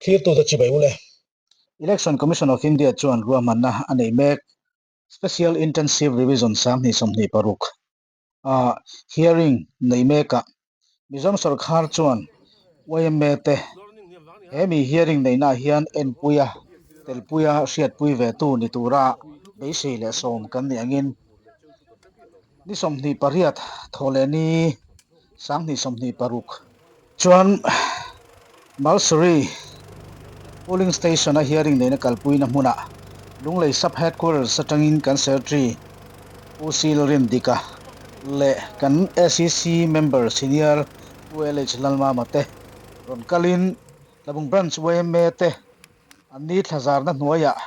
Thlirtute chibai ule. Election Commission of India chuan ruahmanna a nei mek. Special Intensive Revision 2026 a hearing nei mekah Mizoram sorkar chuan yma te he mi hearing neihnaah hian enpuia telpuia hriatpui ve tu ni tura beisei leh sawm kan nih angin ni 28 thawh leh ni 2026 Chuan Malsuri Polling Station a hearing neihna kalpuina hmunah Lunglei Sub Headquarters atangin kan Secretary Pu Sil Rindika leh kan SEC Member Senior Pu LH Lalmama te rawn kalin Tlabung Branch yma te an ni thlazarna hnuaiah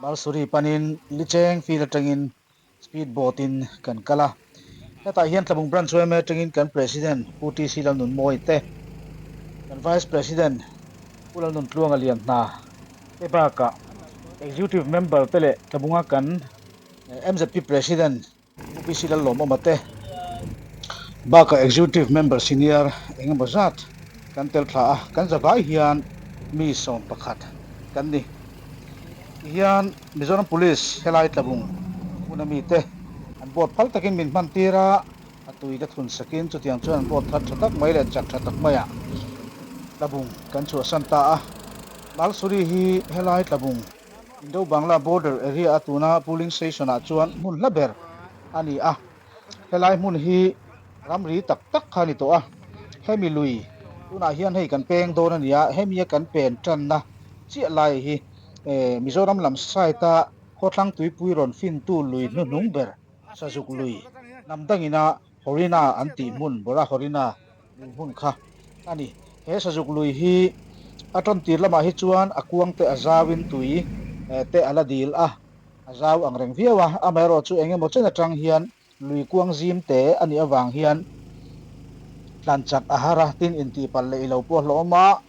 Malsuri panin Licheng Field atangin Speed boat in kan kal a, hetah hian Tlabung Branch yma atangin kan President Pu TC Lalnunmawi te, kan Vice President Pu Lalnuntluanga Lianhna te bakah Executive Member te leh Tlabunga kan MZP President Pu PC Lallawmawma te bakah Executive Member Senior engemaw zat kan tel thla a, kan zavai hian mi 11 kan ni. Tihian Mizoram Police helai Tlabung hmun ami te an boat phal takin min hman tir a, a tui te thun sakin chutiang chuan an boat thar tha tak mai leh chak tha tak maiah Tlabung kan chhuahsan ta a. Malsuri hi helai Tlabung Indo-Bangla border area a tuna polling station ah chuan hmun hla ber a ni a, helai hmun hi ramri tak tak kha a ni tawh a, hemi lui tunah hian hei kan peng dawn a ni a, hemi a kan pen tanna chiah lai hi Mizoram lam side a khawthlang tuipui rawn fintu lui hnuhnung ber Sazuk lui hnam dangina Horina an tih hmun Bora Horina lui hmun kha a ni. He Sazuk lui hi a tawn tir lamah hi chuan a kuang te a zauin tui te a la dil a, a zau ang reng viau a, amaherawhchu eng emaw chen atang hian lui kuang zim te a nih avang hian tlan chak a har a, tin intihpalh leh ilo pawh hlawm a,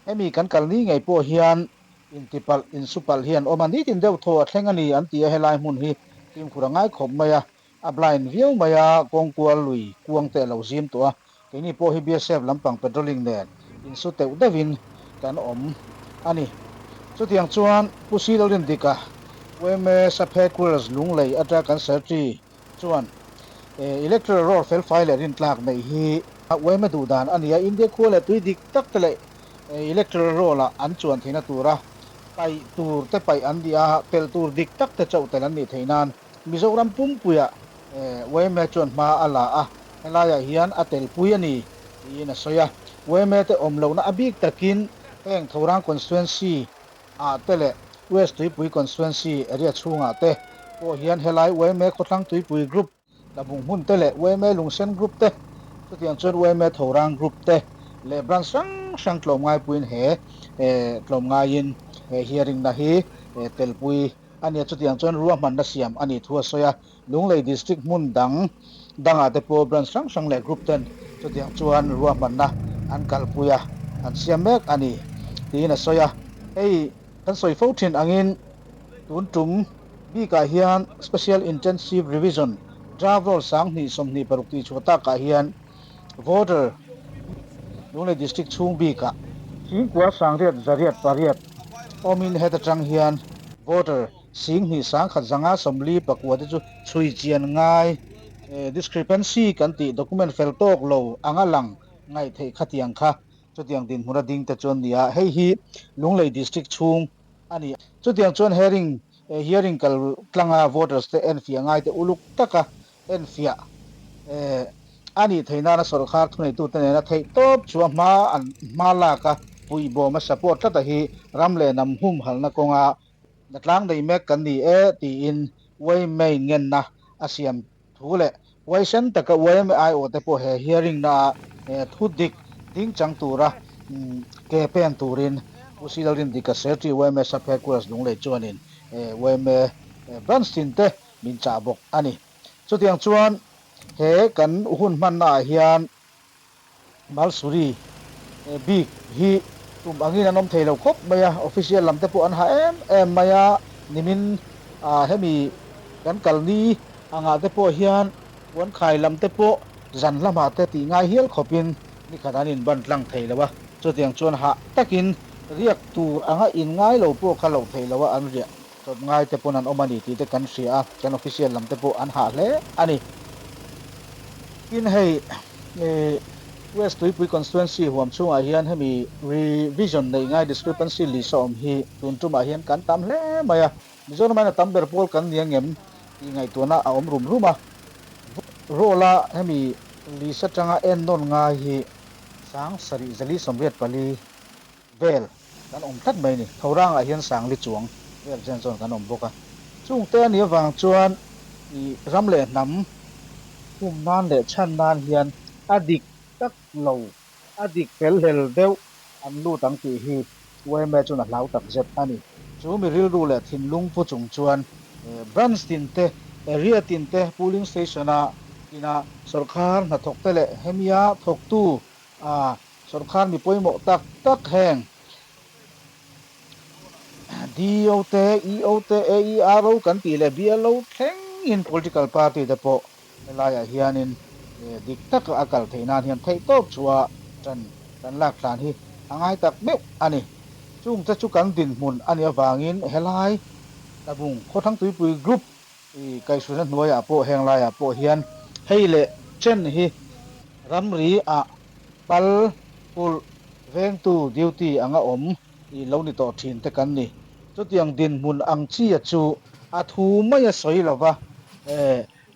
hemi kan kal ni ngei pawh hian intipalh insupalh hi an awm a, nitin deuh thaw a thleng a ni an ti a, helai hmun hi fimkhur a ngai khawp mai a, a blind viau mai a, kawngkual lui kuang te a lo zim tawh a, keini pawh hi BSF lampang patrolling nen insu teuh deuhin kan awm a ni. Chutiang chuan Pu Silalrindika yma Sub Headquarters Lunglei atanga kan Secretary chuan Electoral Roll felfai leh rintlak neih hi yma duh dan a ni a, India khua leh tui dik tak te leh Electoral Roll-ah an chuan theihna tura paih tur te paih an ni a, telh tur dik tak te chauh tel an nih theih nan Mizoram pumpuiah yma chuan hma a la a, helaiah hian a telpui a ni tiin a sawi a. Yma te awm lohna a bik takin heng Thorang Constituency ah te leh West Tuipui Constituency area chhungah te pawh hian helai yma Khawthlang Tuipui Group, Tlabung hmun te leh yma Lungsen Group te, chutiang chuan yma Thorang Group te leh branch hrang hrang tlawmngaipuiin he tlawmngaiin he hearing na hi telpui a ni a, chutiang chuan ruahmanna siam a nih thu a sawi a, Lunglei District hmun dang dangah te pawh branch hrang hrang leh group ten chutiang chuan ruahmanna an kalpui a, an siam mek a ni tiin a sawi a. Hei kan sawi fo thin angin tun tum bikah hian Special Intensive Revision Draft Roll 2026 tih chhuah takah hian Voter Lunglei District chhung bikah 98,800 awmin heta tang hian voter 21,154 te chu chhui chian ngai discrepancy kan tih document fel tawk lo anga lang ngaih theih khatiang kha chutiang dinhmun a ding te chu an ni a, hei hi Lunglei District chhung a ni. Chutiang chuan hearing hearing kal tlanga voters te enfiah ngai te uluk taka enfiah a nih theih nana sawrkar thuneitute nena theih tawp chu a hma an hma lak a puihbawm a support tlat a hi ram leh hnam humhalna kawnga natlang nei mek kan ni e tiin yma ngenna a siam thu leh huaisen taka yma aiawh te pawh he hearing na ah thu dik ding chang tura ke pen turin Pu Silalrindika Secretary yma Sub Headquarters Lunglei chuanin yma branch tin te min chah bawk a ni. Chutiang chuan he kan hun hmannaah hian Malsuri bik hi tum angin an awm thei lo khawp mai a, official lam te pawh an ha em em mai a, nimin hemi kan kal ni angah te pawh hian puankhai lam te pawh zan lamah te tih ngai hial khawpin nikhat an inban tlang thei lo a. Chutiang chuan hah takin riak tur anga inngai lo pawh kha loh theih loha an riah chawp ngai te pawn an awm a ni tih te kan hria a, kan official lam te pawh an hah hle a ni. Tin hei West Tuipui Constituency huam chhungah hian hemi revision neih ngai discrepancy list a awm hi tun tumah hian kan tam hle mai a, Mizoram hian a tam ber pawl kan ni angem tih ngaihtuahna a awm rum rum a. Roll a hemi list atanga ennawn ngai hi 7484 vel kan awm tlat mai a ni. Thorangah hian 4000 chuang vel chen chuan kan awm bawk a. Chungte a nih avang chuan ih ram leh hnam hum nan leh chhan nan hian a dik tak lo, a dik fel hlel deuh an lut ang tih hi yma chuan a hlau tak zet a ni. Chu mi rilru leh thinlung pu chung chuan branch tin te, area tin te, polling station a ina sawrkar hnathawk te leh hemia thawktu a sawrkar mi pawimawh tak tak heng DO te, EO te, AERO kan tih leh BLO thlengin political party te pawh helaiah hianin dik taka a kal theih nan hian theihtawp chhuah tan kan lak tlan hi a ngai tak meuh a ni. Chungte chu kan dinhmun a nih avangin helai Tlabung Khawthlang Tuipui Group kaihhruaina hnuaiah pawh heng laiah pawh hian hei leh chen hi ramri ah pal kulh vengtu duty anga awm lo ni tawh thin te kan ni. Chutiang dinhmun ang chia chu a thu mai a sawi lova,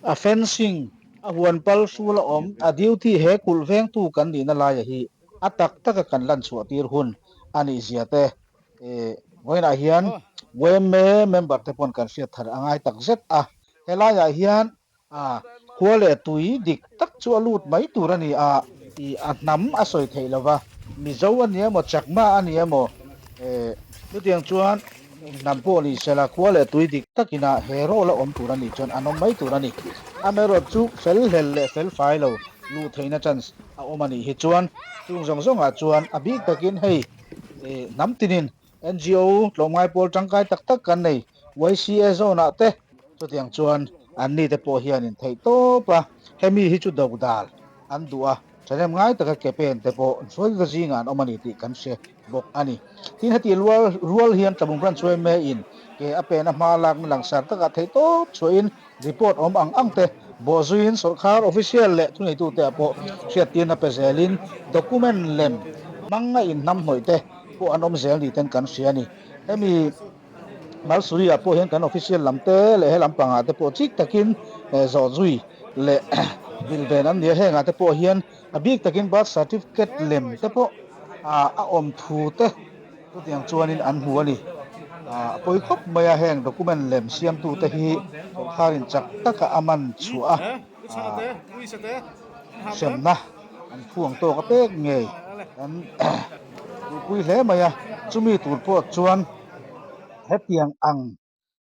a fencing a huan pal hrul a awm a duty he kulh vengtu kan nihna laia hi a tak taka kan lan chhuah tir hun a nih zia te vawiinah hian yma member te pawn kan hriat thar a ngai tak zet a. Helaiah hian a khua leh tui dik tak chu a lut mai tur a ni a, ih a hnam a sawi theih lo va, Mizo a ni emaw Chakma a ni emaw chutiang chuan hnam pawh ni sela khua leh tui dik takina he role a awm tur a nih chuan an awm mai tur a ni. Amaherawh chu fel hlel leh fel fai lo luh theihna chance a awm a nih hi chuan chung zawng zawngah chuan a bik takin hei hnam tinin NGO tlawmngai pawl tangkai tak tak kan nei YCA zone ah te chutiang chuan an ni te pawh hian in theih tawp a, hemi hi chu do dal an duh a, thahnem ngai taka ke pen te pawh hruaitute zingah an awm a ni tih kan hre bawk a ni. Tin heti rual rual hian Tlabung Branch yma in ke a pena hma lakna langsar takah theih tawp chhuahin report awm ang ang te bawhzuiin sawrkar official leh thuneitute ah pawh hriattirna pe zelin document lem hmang a inhnamhnawih te pawh an awm zel ni ten kan hria a ni. Hemi Malsuri ah pawh hian kan official lam te leh he lampang ah te pawh chik takin zawh zui leh vil ven an ni a, heng ah te pawh hian a bik takin birth certificate lem te pawh a awm thu te chutiang chuanin an hmu a ni. A pawi khawp mai a, heng document lem siamtu te hi sawrkharin chak taka a man chhuah a. Hremna an phuang tawk a pek ngei an duhpui hle mai a, chumi tur pawh chuan hetiang ang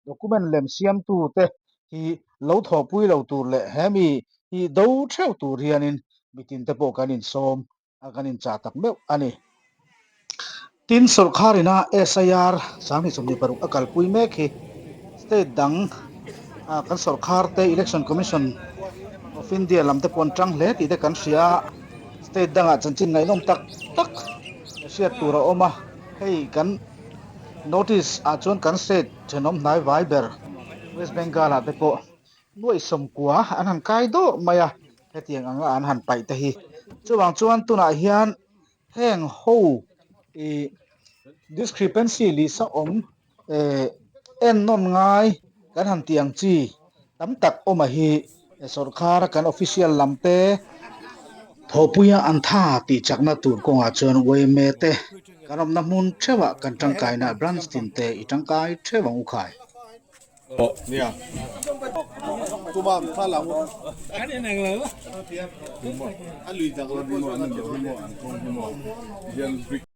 document lem siamtu te hi lo thawhpui lo tur leh hemi hi do theuh tur hianin mitin te pawh kan insawm a kan inchah tak meuh a ni. Tin, sawrkar ina SIR 2026 a kalpui mek hi state dang kan sawrkar te Election Commission of India lam te pawh an tang hle tih te kan hria a, state dangah chanchin ngaihnawm tak tak hriat tur a awm a, hei kan notice ah chuan kan state thenawm hnai vai ber West Bengal ah te pawh nuaih sawmkua an han kai dawrh mai a. Hetiang anga an han paih te hi. Chuvang chuan tunah hian heng ho ih discrepancy lisa awm eh ennawn ngai kan han tih ang chi tam tak awm a hi sawrkhara kan official lam te thawhpuia an tha tih chakna tur kawngah chuan yma te kan awmna hmun theuhah kan tangkaina branch tin te i tangkai theuh ang u khai.